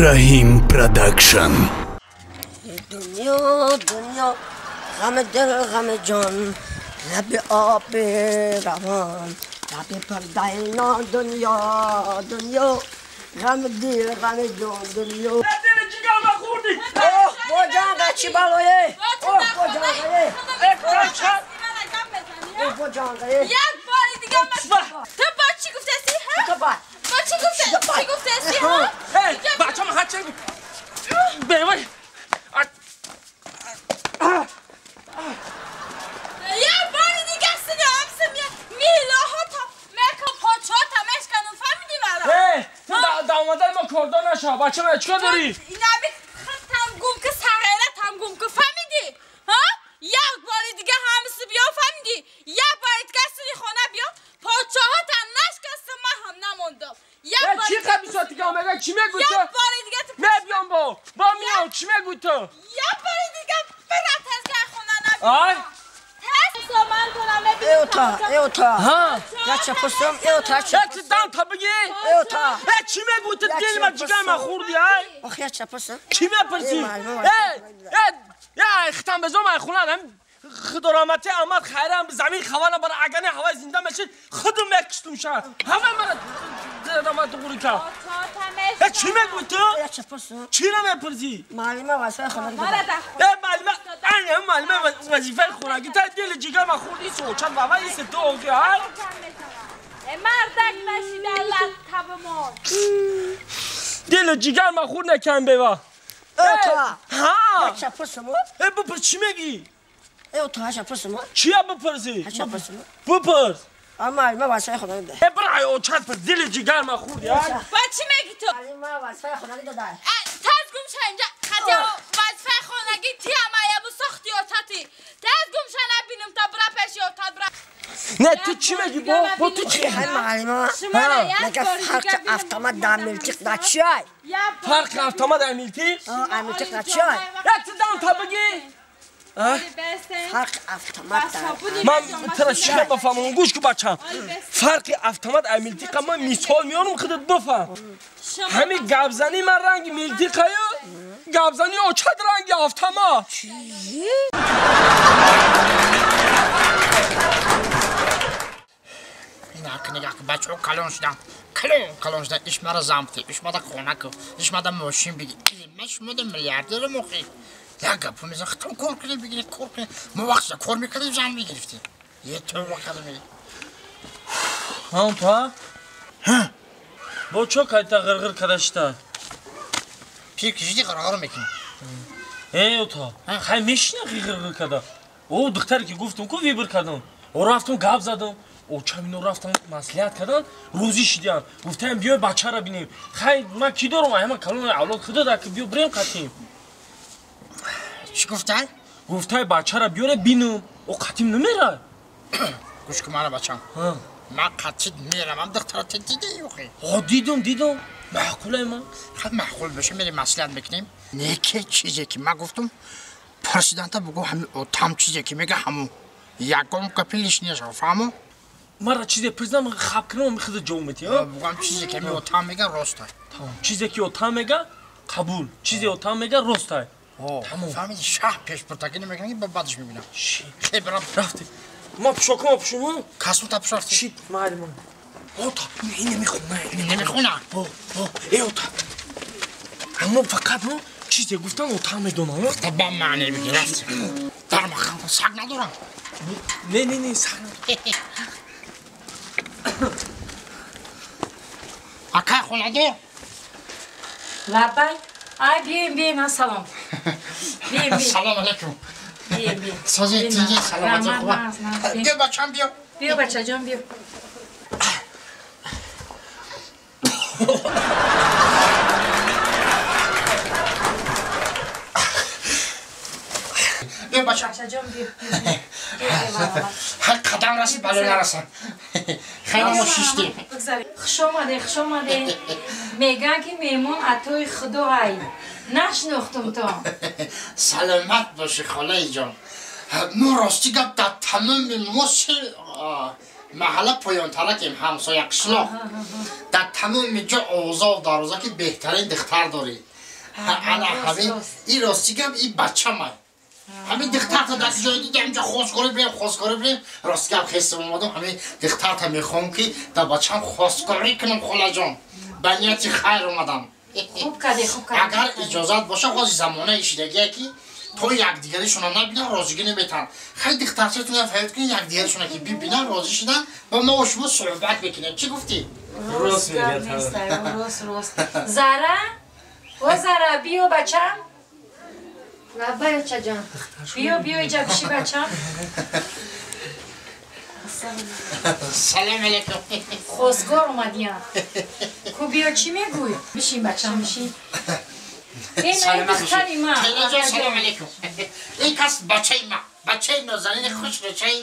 Rahim Production. دنیا دنیا غم دل غم جان لب آب روان لب پردینا دنیا دنیا غم دل غم جان دنیا دل جگر ما خوردی. اوه با چی بالایه. اوه با جانگه اوه با جانگه. یک بار دیگه تو با چی گفتی ها؟ با چی گفتی؟ چی گفتی ها؟ بچه‌م هر چی بیوای. یک بار دیگه سنی همسه میلاها تا مکا پاچا تا مشکنم فهمیدی مرا؟ تو دامادای ما کردان نشا بچه من چیکار داری؟ اینمی خودم گم که سغیرت هم گم که فهمیدی؟ ها؟ یک بار دیگه همسه بیا فهمیدی؟ یک بار دیگه سنی خانه بیا پاچاها تا نشکستم من هم نموندم. یک بار چی قبیسات دیگه آمده چی میگوی تو؟ یک بار دیگه تو نه بیام با میام چی میگوی تو؟ یک بار دیگه برم تزگاه خونه نبیا. ایوتا ایوتا ها یا چه پرسم ایوتا چه چه دان تا بگی ایوتا چی میگوی تو دل من جگر من خوردی ای آخ یا چه پرسم چی میپرسی ای ای ختم بزن من خونه هم خدا رحمتی احمد خیرم زمین خوانم برای اگنه هوای زنده میشید خودم میکشتم شد همه من رحمت قوری کرد. چی میگوی تو؟ چی نمیپرسی؟ معلمه وظیفه خونگی داده. معلمه این معلمه وظیفه خونگی تا دل جگر من خوردی سوچن و این سه تو های مردک نشیده لطه بمان دل جگر من خورد نکن بیوا. ها چه پرسم؟ بپرس چی میگی؟ ایوتا هشا پرسم؟ چیا بپرسی؟ هشا پرسم؟ بپرس. اما معلمه وظیفه خونگی داده. برای او چند پر دل جگر من خوردی. با چی میگی تو؟ معلمه وظیفه خونگی داده. تاز گم شو اینجا خدیا وظیفه خونگی تی اما یه ساختی و تاتی تاز گم شو نبینم تا برا پیش یا تا برا. نه تو چی میگی با تو چی؟ های معلمه مگه فرق افتامد در ملتیق در چیه؟ فرق افتامد در ملتیق؟ ملتیق در چیه؟ یا تو دام تا بگی؟ فرق افتامد من ترا چی بفهمم گوش کو بچم فرق افتامد در ملتیق من مثال میارم خودت بفهم همین گبزنی من رنگ ملتیقه گبزنی اوچد رنگ افتامد چی؟ نگاه کن بچه‌ها کلون شدن کلون شدن ایش مرا زامتی ایش ماده خونه کو ایش ماده ماشین بگی مش ماده میلیاردر مخی یا گپ میزنم ختم کار کنی بگیری کار کنی ما وقت کار میکردیم زن میگرفتیم یه تو وقت می ها تو ها با چه کایتا غرغر کداشتا پیر کشیدی غرغر میکنی ای تو خیلی میشنه غرغر کدا او دختر که گفتم کو ویبر کردم او رفتم گپ زدم او چمینو رفتن маслиҳат кардан рӯзӣ шидиям гуфтаям биёй бачаро бинем хай ман ки дорам ҳама калон авлод худо дар ки биё бирем қатим. Чӣ гуфтай? Гуфтай бачаро биёре бинам о қатим намерай. Гӯш кун мана бачам ман қатид меравам духтара ту дидӣ охи? О дидум маъқулай ман. Хай маъқул боша мерем маслиҳат мекунем не ки чизе ки ман гуфтум пурсиданта бугӯ ҳами отам чизе ки мега ҳамун ягон гапи лишний шава фаҳмо? Мара чизе пурсидам хаб кунам худо ҷавоб медиҳӣ. Бугам чизе ки отам мега ростай. Тамом чизе ки отам мега қабул чизе отам мега ростай. Тамом фаҳмидӣ шаҳ пешбурдагӣ намекунам ки ба баъдаш мебинам. Хе бирам рафтем. Ма пӯшокама пӯшум касута пӯш рафтем. Чӣ маълима ота ин намехона ин намехона э ота аммо фақат мо чизе гуфтам отам медонам. Ба маъне бигӣ рафтем. Дар махан саг надорам. Не не не саг Акай хонадор? Лаббай. Ай биёем биёем салом. Биёем биёем. Салом алейкум. Биёем биёем. Созӣ тинҷи саломатӣ хуба. Биё бачам биё. Биё бачаҷон биё. Биё бачам. Бачаҷон биё. Ҳар қадам расид бало нарасад. Хеле мо шиштем. Хуш омадед, хуш омадед. Мегӯянд ки меҳмон атои худо ай. Нашинохтум то. Саломат бошӣ холаи ҷон. Мо рости гап дар тамоми мо се Маҳалла поёнтаракем, ҳамсоя қишлоқ. Дар тамоми ҷо овоза дароза ки беҳтарин духтар дорӣ. Ана ҳамин ин рости гап, ин бачамай. Ҳамин духтарта дар ҷое дидам, ҷо хостгорӣ бирем, хостгорӣ бирем. Рости гап хестам омадам, ҳамин духтарта мехоҳам ки дар бачам хостгорӣ кунам, холаҷон. Ба нияти хайр омадам. Хуб кардӣ, хуб кардӣ. Агар иҷозат боша, ҳозир замонаи шидагие ки то якдигаришона набинан розигӣ наметаҳанд. Хай духтарчатон я фаёд кунед, якдигаришона ки бибинан розӣ шидан ва мо бо шумо суҳбат мекунем. Чӣ гуфтӣ? Рост мегӯяд. Рост, рост. Зара, о Зара, биё бачам. Лаббай, очаҷон. Биё, биё иҷа биши бачам. Салом алейкум. Хостгор омадиям. Ку биё, чӣ мегӯй? Бишин бачам, бишин. Ин духтари ман. Телаҷон, салом алейкум. Ин кас бачаи ман, бачаи нозанини хушрӯчаи.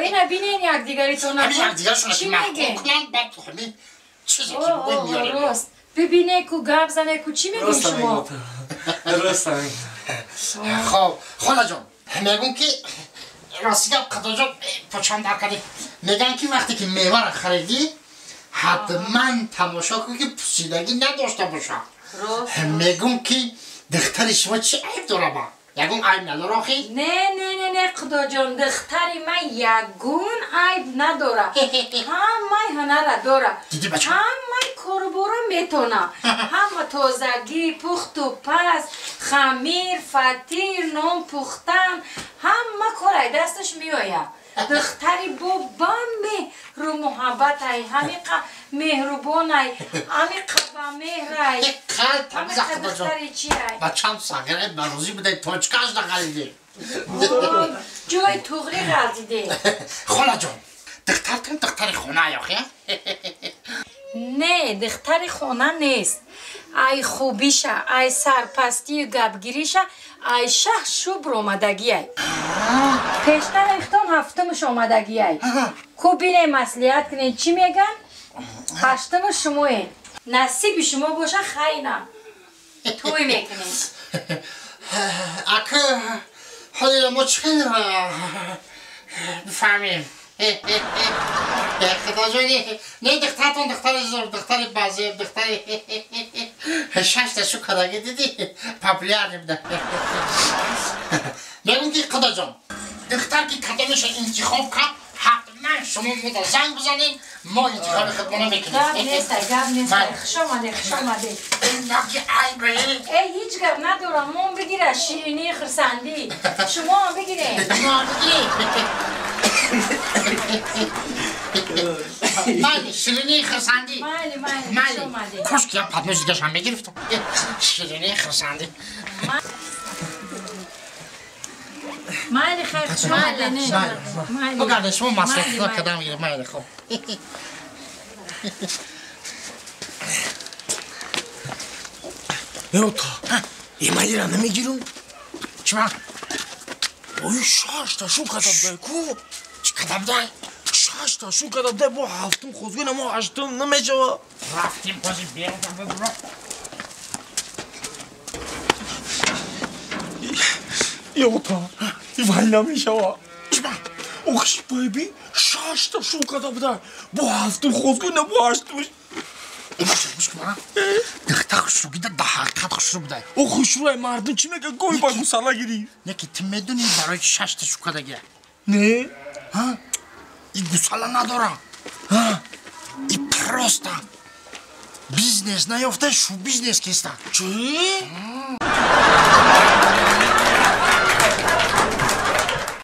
Ина бинен якдигаритон. Ҳамин якдигаршона ки маъқул кунанд, баъд ҳамин чизе ки бигӯем меорем. Рост. Бибине ку, гап зане ку, чӣ мегӯй шумо? Рост мегӯяд. Хоб, холаҷон, мегӯм ки рости гап қадоҷон почам дар кардем. Мегӯянд ки вақте ки меваро харидӣ, ҳатман тамошо кун ки пусидагӣ надошта бошад. Мегӯм ки духтари шумо чӣ айб дора ба? Ягон айб надора охи? Не, не, не, не, Худоҷон, духтари ман ягон айб надора. Ҳамаи ҳунара дора. Диди бача? Ҳамаи корубора метона. Ҳама тозагӣ, пухту паз, хамир, фатир, нон пухтан, ҳама кор ай дасташ меояд. Духтари бо меҳру муҳаббатай, ҳамиқа меҳрубонай, ҳамиқа ба меҳрай. Ҳамиқа духтари чиай? Бачам сағирай ба розӣ будай, точкаш нағалиде. Ҷои туғрӣ ғалтиде. Холаҷон, духтартон духтари хона охи? Не, духтари хона нест. Ай хубиша, ай сарпастию гапгириша, ай шаҳ шубр омадагиай. Пештар ихтон ҳафтумаш омадагиай. Ку бинем, маслиҳат кунем, чӣ меган? Ҳаштумаш шумоен. Насиби шумо боша, хайна. Тӯй мекунем. Ака, ҳоло мо чӣ хел бифаҳмем? Худоҷони, не духтартон духтари зур, духтари базеб, духтари шашта шу кадаги диди, популярни буда. Мегӯм ки худоҷон, духтар ки кадомеша интихоб кард, ҳатман шумо мода занг бизанед, мо интихоби худмона мекунем. Гап нест, гап нест. Хуш омадед, хуш омадед. Наки айбе. Э, ҳеҷ гап надорам. Мон бигира ширинии хурсандӣ. Шумо ҳам бигиред. Мо бигирем. Майли, ширинии хурсандӣ. Майли, майли, хуш омадед. Кош ки як падноси дигарашам мегирифтам. Ширинии хурсандӣ. Майли, хайр, хуш омадед. Майли. Бугарде, шумо маслиҳат кардам гирифт. Майли, хоб. Эота, эмалира намегирам? Чӣ ба? Ой, шашта шу кардам дай ку. Чӣ кардам дай? Шашта шу кардам дай, бо ҳафтум хозгӯй намо ҳаштум намешава. Рафтем бози берун. Ёта, вай намешава. Чӣ ба? Охш байби, шашта шу кардам дай, бо ҳафтум хозгӯй намо ҳаштум. Гӯш кун, духтар хушрӯ гида, да ҳақиқат хушрӯ будай. О, хушрӯай, мардум чӣ мегӯяд? Гӯй ба гусала гирӣ. Не ки ту медонӣ барои чи шашта шу кардагия? Не. И гусала надора. И просто бизнес наёфта, шу бизнес киста. Чӣ?